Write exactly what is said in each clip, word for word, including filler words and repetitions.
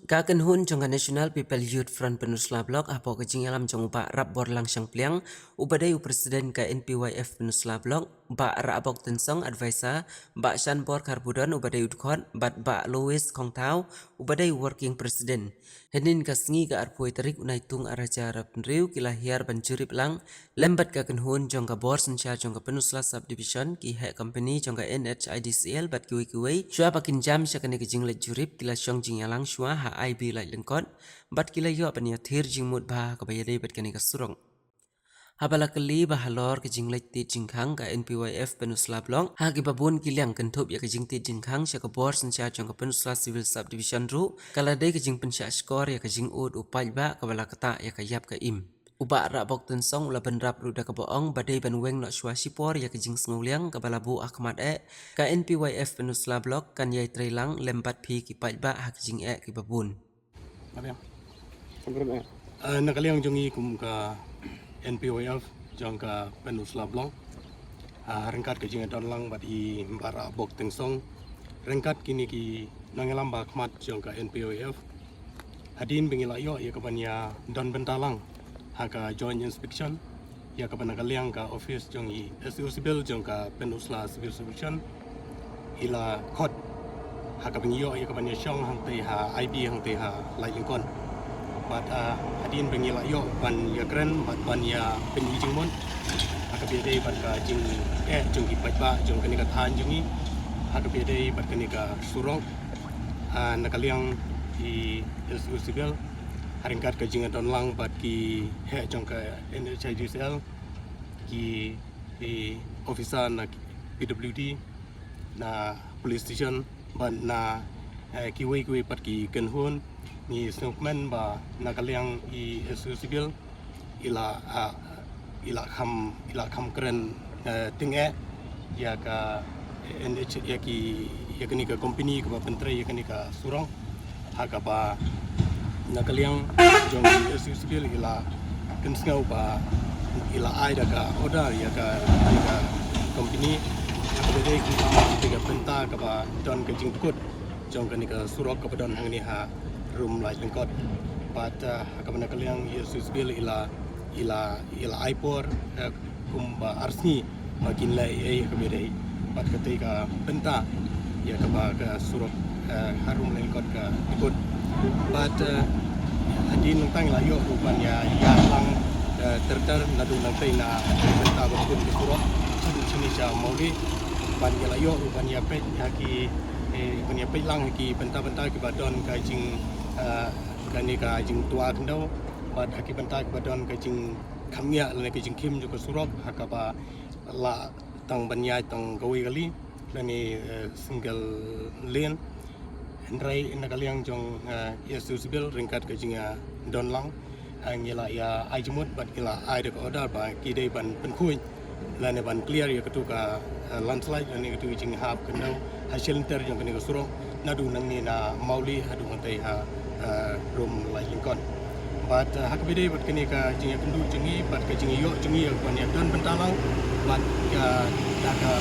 Ka kynhun jong ka National People Youth Front Pynursla Block hapoh ka jingïalam jong u Bah Rapborlang Shangpliang, uba dei u President ka N P Y F Pynursla Block, Bah Rahbok Tynsong, Advisor, Bah Shanbor Kharbudon, uba dei u dkhot, bad Bah Lois Khongthaw, uba dei u Working President. Hynnin ka sngi ka arphew tarik u Naitung arhajar arphew hynriew ki la hiar ban jurip lang lem bad ka kynhun jong ka bor synshar jong ka Pynursla Subdivision, ki heh company jong ka N H I D C L bad kiwei kiwei. Shuwa ba kin jam sha kane ka jingleit jurip, ki la shong jingïalang shuwa ha I B Laitlyngkot, bad ki la ïoh ban ïathir jingmut bha ha kaba ïadei bad kane ka surok. Haba la kylli ba halor ka jingleit tied jingkhang ka N P Y F Pynursla Block ha kiba bun ki liang kynthup ïa ka jingtied jingkhang sha ka bor synshar jong ka Pynursla Civil Subdivision ruh, ka la dei ka jingpynshah shkor ïa ka jingud u paidbah kaba la ktah ïa ka ïap ka im. U Bah Rahbok Tynsong u la bynrap ruh da kaba ong ba dei ban weng noh shuwa shipor ïa ka jingsngewliang kaba la buh ha khmat eh, ka N P Y F Pynursla Block kan ïai trei lang lem bad phi ki paidbah ha ki jingeh kiba bun. Ka liang. Samrun eh. Ah, na ka liang jong i kum ka N P Y F jong ka Pynursla Block. Ah, ryngkat ka jingdon lang bad i Bah Rahbok Tynsong. Ryngkat kine ki nongïalam ba khmat jong ka N P Y F. Hadien ba ngi la ïoh ïa ka ban ïa don bynta lang ha ka joint inspection, ïa kaba na ka liang ka office jong i S D O Civil jong ka Pynursla Civil Subdivision i la khot ha kaba ngi ïoh ïa ka ban ïa shong hangtei ha I B hangtei ha Laitlyngkot. Bad, ah, hadien ba ngi la ïoh ban ïa kren bad ban ïa pyni jingmut ha kaba ïadei bad ka jingeh jong ki paidbah jong kane ka thaiñ jong i, ha kaba ïadei bad kane ka surok, ah, na ka liang i S D O Civil, ha ryngkat ka jingdon lang bad ki heh jong ka N H I D C L, ki, ki officer na P W D, na police station, bad na, eh, kiwei kiwei pat ki kynhun, ngi sngewkmen ba na ka liang i S D O Civil i la, ah, i la kham, i la kham kren, eh, tyngeh ïa ka N H, ïa ki, ïa kane ka company kaba pyntrei ïa kane ka surok, ha kaba na ka liang jong i S D O Civil i la pynsngew ba i la ai da ka order ïa ka, ïa ka company ha kaba dei kumba ka bynta kaba don ka jingkut jong kane ka surok kaba don hangne ha Rum Laitlyngkot. Bad, ah, ha kaba na ka liang i S D O Civil i la, i la, i la ai por, eh, kumba ar sngi ba kin leh ei ei ha kaba dei. Bad katei ka bynta ïa kaba ka surok, eh, ha Rum Laitlyngkot ka dkut. Bad, eh, hadien nangta ngi la ïoh ruh ban ïa ïaid lang, eh, ter ter naduh nangtei na bynta ba kut ka surok shaduh shane sha Mawlih. Bad ngi la ïoh ruh ban ïa peit ha ki, eh, ban ïa peit lang ha ki bynta bynta kiba don ka jing, eh, kane ka jingtwa khyndew. Bad ha ki bynta kiba don ka jingkham ïa lane ka jingkhim jong ka surok ha kaba la tang ban ïaid tang kawei kali lane, eh, single lane. Hynrei na ka liang jong, eh, S D O Civil ryngkat ka jingdon lang, eh, ngi la ïa ai jingmut bad ngi la ai da ka order ba ki dei ban pynkhuid lane ban clear ïa katu ka, eh, landslide lane katu ka jinghap khyndew ha shilynter jong kane ka surok naduh nangne na Mawlih haduh hangtei ha, eh, Rum Laitlyngkot. Bad, eh, ha kaba dei bad kane ka jingïakynduh jong ngi bad ka jingïoh jong ngi ïa ka ban ïa don bynta lang bad ka, ka, ka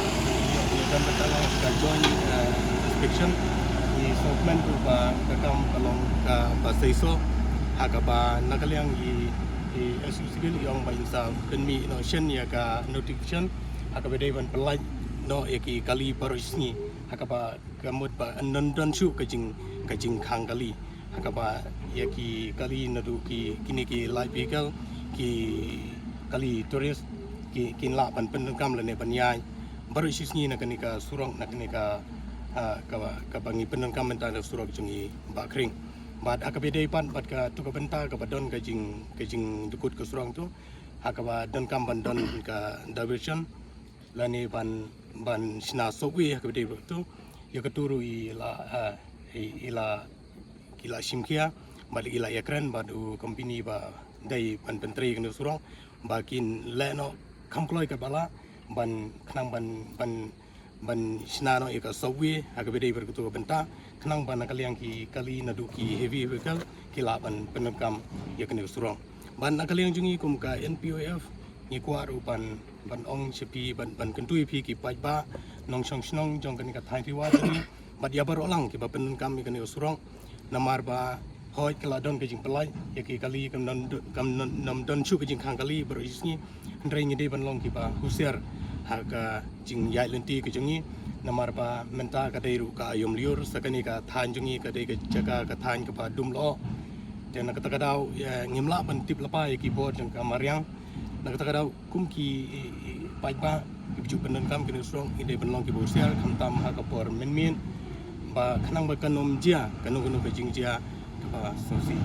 ïoh ïa don bynta lang ka joint, eh, inspection. Ngi sngewkmen ruh ba ka kam ka long kaba seisoh ha kaba na ka liang i, i S D O Civil i ong ba in sa pynmih noh shen ïa ka notification ha kaba dei ban pynlait noh ïa ki kali baroh shi sngi ha kaba ka mut ba yn don don shuh ka jing, ka jingkhang kali. Ha kaba ïa ki kali naduh ki, kine ki light vehicle, ki kali tourist, ki, kin lah ban pyndonkam lane ban ïaid baroh shi sngi na kane ka surok, na kane ka, ah, kaba, kaba ngi pyndonkam mynta na surok jong i Bah Khring. Bad ha kaba dei pat bad katu ka bynta kaba don ka jing, ka jingdkut ka surok tu ha kaba donkam ban don ka diversion lane ban, ban shna subway ha kaba dei bad tu. Ïa katu ruh i la, ah, i, i la, ki la shim khia bad i la ïakren bad u company ba dei ban pyntrei kane ka surok ba kin leh noh kham kloi kaba lah ban khnang ban, ban, ban shna noh ïa ka subway ha kaba dei bad katu ka bynta khnang ba na ka liang ki kali naduh ki heavy vehicle ki lah ban pyndonkam ïa kane ka surok. Bad na ka liang jong ngi kum ka N P Y F ngi kwah ruh ban, ban ong sha phi, ban, ban kyntu ïa phi ki paidbah nongshong shnong jong kane ka thaiñ Riwar jong ngi bad ïa baroh lang kiba pyndonkam ïa kane ka surok. Namar ba hoi ka la don ka jingpyllait ïa ki kali, kam don, kam don, nam don shu ka jingkhang kali baroh shi sngi. Hynrei ngi dei ban long kiba husiar ha ka jingïaid lynti ka jong ngi, namar ba mynta ka dei ruh ka aïom lyiur, sa kane ka thaiñ jong ngi ka dei ka jaka ka thaiñ kaba dum lyoh. Te na kata ka daw, ïa, ngim lah ban tip lypa ïa ki bor jong ka mariang. Na kata ka daw kum ki, i, i, paidbah kiba ju pyndonkam kane ka shnong, ngi dei ban long kiba husiar khamtam ha ka por mynmiet, ba khnang ba kan ym jia kano kano ka jingjia kaba sngewsih.